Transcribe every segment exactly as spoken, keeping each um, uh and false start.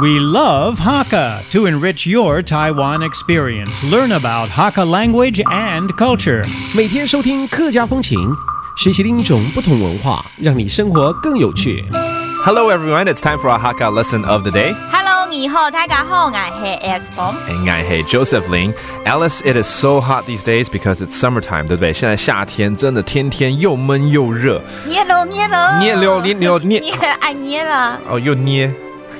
We love Hakka. To enrich your Taiwan experience, learn about Hakka language and culture. 每天收听客家风情，学习另一种不同文化，让你生活更有趣。 Hello everyone, it's time for our Hakka lesson of the day. Hello，你好，大家好，我係 Alice Bom。 And I hate Joseph Ling. Alice, it is so hot these days because it's summertime, 对不对？现在夏天真的天天又闷又热。热咯，热咯，热咯，热咯，热。热，哎，热啦。哦，又捏，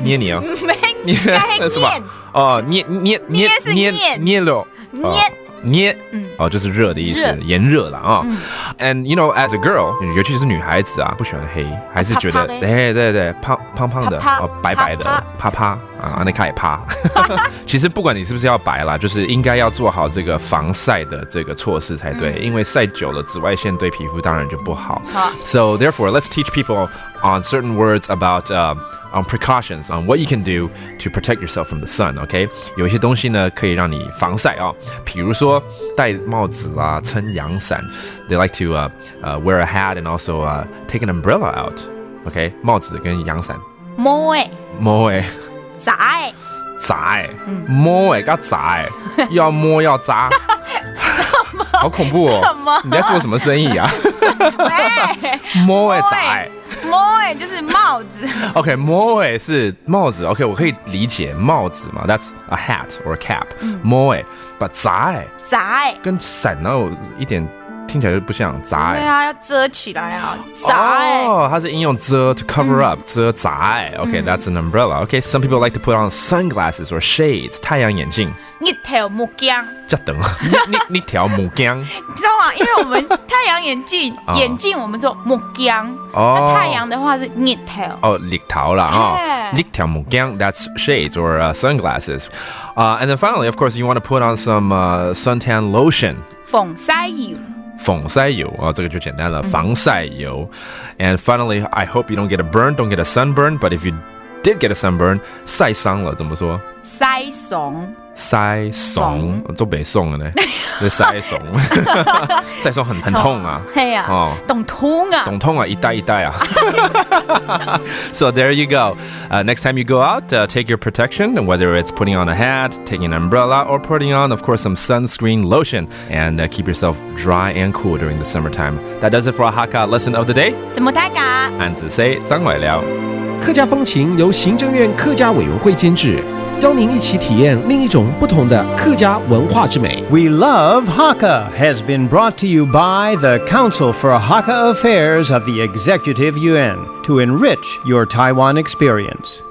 捏你哦。没，捏该是是吧念？哦，捏捏捏是念捏了。捏哦捏。嗯哦，就是热的意思热，炎热了啊。And you know, as a girl, 尤其是女孩子啊，不喜欢黑，还是觉得，怕怕呗哎，对对，胖胖胖的，怕怕哦，白白的，怕怕怕啊，那开始怕。其实不管你是不是要白啦，就是应该要做好这个防晒的这个措施才对，因为晒久了，紫外线对皮肤当然就不好。好。 So therefore, let's teach people on certain words about uh, on precautions on what you can do to protect yourself from the sun. OK，有一些东西呢可以让你防晒哦，比如说戴帽子啦，撑阳伞。They like to uh, uh, wear a hat and also uh, take an umbrella out. OK，帽子跟阳伞。摸诶，摸诶，砸诶，砸诶，摸诶，要砸诶，又要摸又要砸，好恐怖哦！什么你在做什么生意啊？喂，摸诶，砸诶。摸诶就是帽子。 OK，摸诶是帽子。OK，我可以理解帽子嘛，that's a hat or a cap。摸诶，把砸诶，砸诶，跟伞哪有一点听起来就不像砸诶。对啊，要遮起来啊，砸诶。哦，它是应用遮 to cover up，、遮砸诶。OK，that's an umbrella。OK，some people like to put on sunglasses or shades，太阳眼镜。日头目镜，这等啊，你你你条目镜。你知道吗？因为我们太阳眼镜哦，眼镜我们说目镜，哦那太阳的话是日头。哦，日头啦哈，哎日头目镜，that's shades or uh, sunglasses. Uh, and then finally, of course, you want to put on some uh, suntan lotion. 防晒油，防晒油啊，这个就简单了，防晒油。And finally, I hope you don't get a burn, don't get a sunburn. But if you did get a sunburn, 晒伤了怎么说？晒伤，晒伤，做北宋的呢，这晒伤，晒伤很很痛啊。嘿呀，哦懂痛啊。懂痛啊，一代一代啊。So there you go. Uh, next time you go out, uh, take your protection, and whether it's putting on a hat, taking an umbrella, or putting on, of course, some sunscreen lotion, and uh, keep yourself dry and cool during the summertime. That does it for our Hakka lesson of the day. 什么大家？俺子say张伟聊。客家风情由行政院客家委员会监制，邀您一起体验另一种不同的客家文化之美。 We Love Hakka has been brought to you by the Council for Hakka Affairs of the Executive U N to enrich your Taiwan experience.